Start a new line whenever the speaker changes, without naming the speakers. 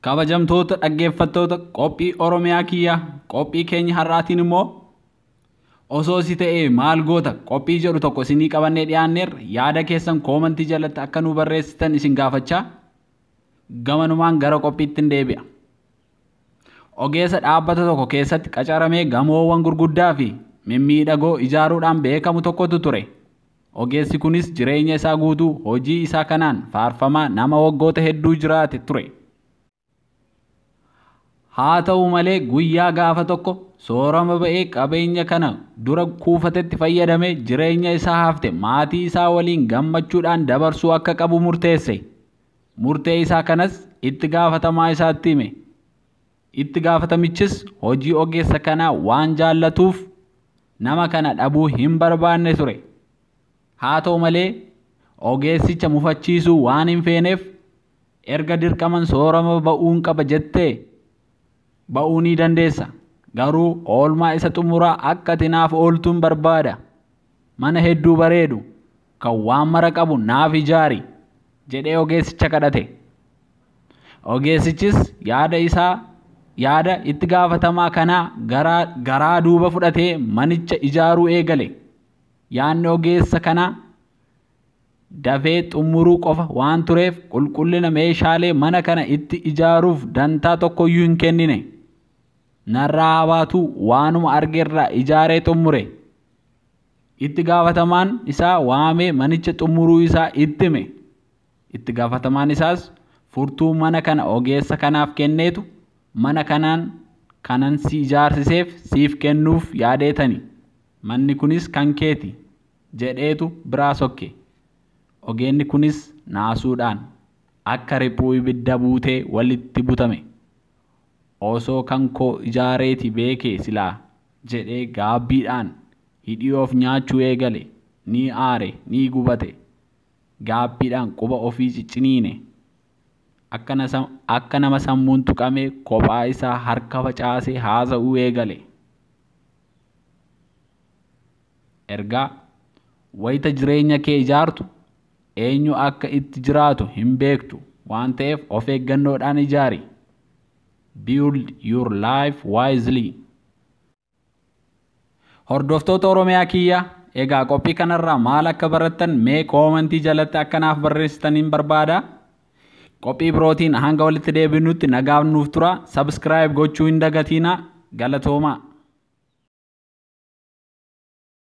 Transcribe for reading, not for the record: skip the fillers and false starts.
Kabajamtoota dhaggeeffattoota qophii Oromiyaa kiyyaa, qophii keenya har'aatiin immoo osoo si ta'ee maal goota qophii jedhu tokko isinii qabannee dhiyaanneerra. Yaada keessan koomantii jalatti akka nu barreessitan isin gaafachaa gamanumaan gara qophiitti hin deebi'a. Ogeessa dhaabbata tokko keessatti qacaramee gamoowwan gurguddaa fi mimmiidhagoo ijaaruudhaan beekamu tokkotu ture. Ogeessi kunis jireenya isaa guutuu hojii isaa kanaan faarfamaa nama waggoota hedduu jiraate ture. Haa ta'u malee, guyyaa gaafa tokko soorama ba'ee qabeenya kana dura kuufatetti fayyadamee jireenya isaa hafte maatii isaa waliin gammachuudhaan dabarsuu akka qabu murteesse. Murtee isaa kanas itti gaafatamaa isaatti hime. Itti gaafatamichis hojii ogeessa kanaa waan jaallatuuf nama kana dhabuu hin barbaanne ture. Haa ta'u malee, ogeessicha mufachiisuu waan hin feeneef, erga dirqaman soorama ba'uun qaba jettee, ba'uu ni dandeessa. Garuu oolmaa isa xumuraa akka ati naaf ooltuun barbaada. Mana hedduu bareedu kan waan mara qabu naaf ijaari, jedhee ogeessicha kadhate. Ogeessichis yaada isaa, yaada itti gaafatamaa kanaa garaa duuba fudhatee manicha ijaaruu eegale. Yaadni ogeessa kanaa dafee xumuruu qofa waan tureef, qulqullina meeshaalee mana kana itti ijaaruuf dantaa tokkoyyuu hin kennine. Narraa haa baatu, waanuma argerraa ijaaree xumure. Itti gaafatamaan isaa waamee manicha xumuruu isaa itti hime. Itti gaafatamaan isaas furtuu mana kana ogeessa kanaaf kenneetu, mana kanaan kanan si ijaarsiseef siif kennuuf yaadeetani. Manni kunis kan keeti, jedheetu biraa sokke. Ogeenni kunis naasuudhaan akka riphuu ibidda buutee walitti butame. Osoo kan koo ijaareeti beekee silaa, jedhee gaabbiidhaan hidhii of nyaachuu eegale. Ni aare, ni gubate. Gaabbiidhaan quba ofii cicciniine. Akka nama sammuun tuqamee kophaa isaa harka facaasee haasa'uu eegale. Ergaa: wayita jireenya kee ijaartu eenyu akka itti jiraatu hin beektu waan ta'eef, of eeggannoodhaan ijaari. Build your life wisely. Hordoftoota Oromiyaa kiyya, egaa qophii kanarraa maal akka barattan mee koomantii jalatti akka naaf barreessitaniin barbaada. Qophii birootiin hanga walitti deebinutti nagaan nuuf tura. Subscribe gochuu hin dagatinaa. Galatoomaa.